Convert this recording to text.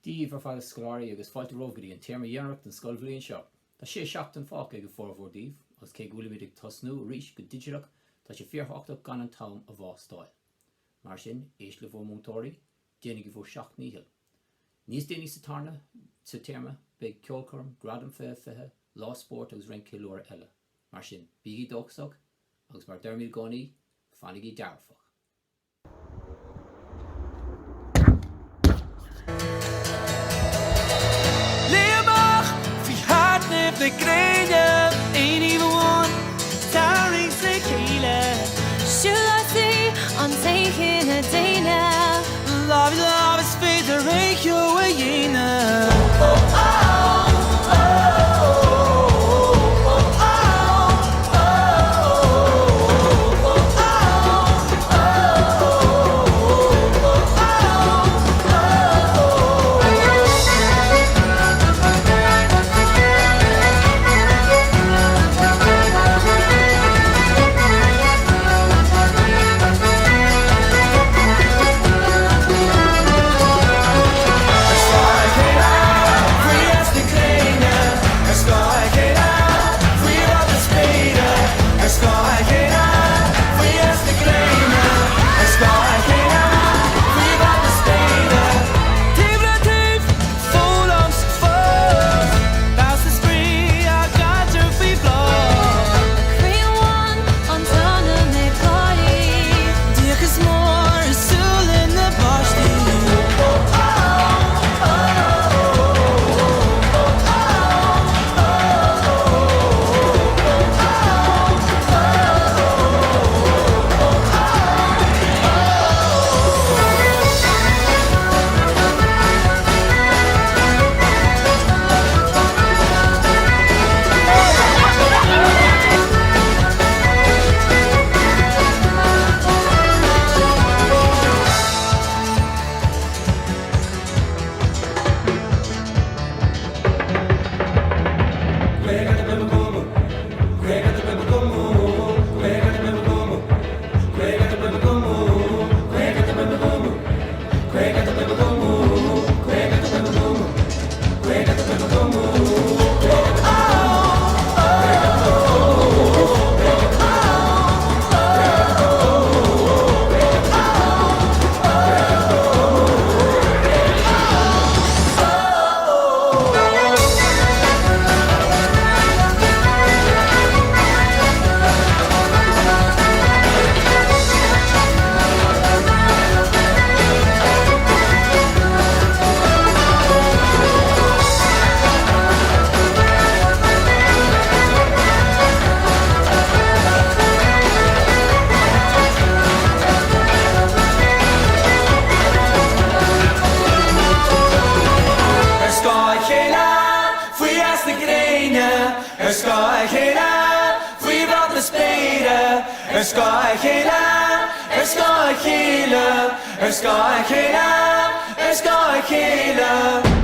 Dia daoibh ar fad a scoláirí agus fáilte romhaibh go dtí an téarma dheireanach den scoilbhliain seo. Tá sé seachtain fágtha ag formhór díbh agus cé go bhfuilimid ag tosnú arís go digiteach tá sé fíorthábhachtach gan an t-am a wástáil. Mar sin, éist le bhur múinteoirí, déanaigí bhur seacht ndícheall. Níos déanaí sa tarna, sa téarma, beidh ceolchoirm, Gradam 2020, lá spóirt agus roinnt ceiliúradh eile. Mar sin, bígí dóchasach agus mar a deirimid i gcónaí, fanaigí dearfach! Léigh amach faoi thaitneamh na gréine, aon taobh amháin, tarraingt le chéile. Siúlóidh an té chine daonna. Lámh i lámh is féidir aon cheo a dhéanamh. Oh oh oh oh oh oh oh. Ar scáth a chéile, faoi bhrat na spéire. Taobh le taobh, foghlaim 's fás, damhsa spraoi ár gcaidreamh faoi bhláth. Croí amháin, an t-anam ag gáirí. Díocas mór i súile na bpáistí. Ar scáth a chéile, faoi theas na gréine, Ar scáth a chéile, faoi bhrat na spéire, Ar scáth a chéile, ar scáth a chéile, Ar scáth a chéile, ar scáth a chéile.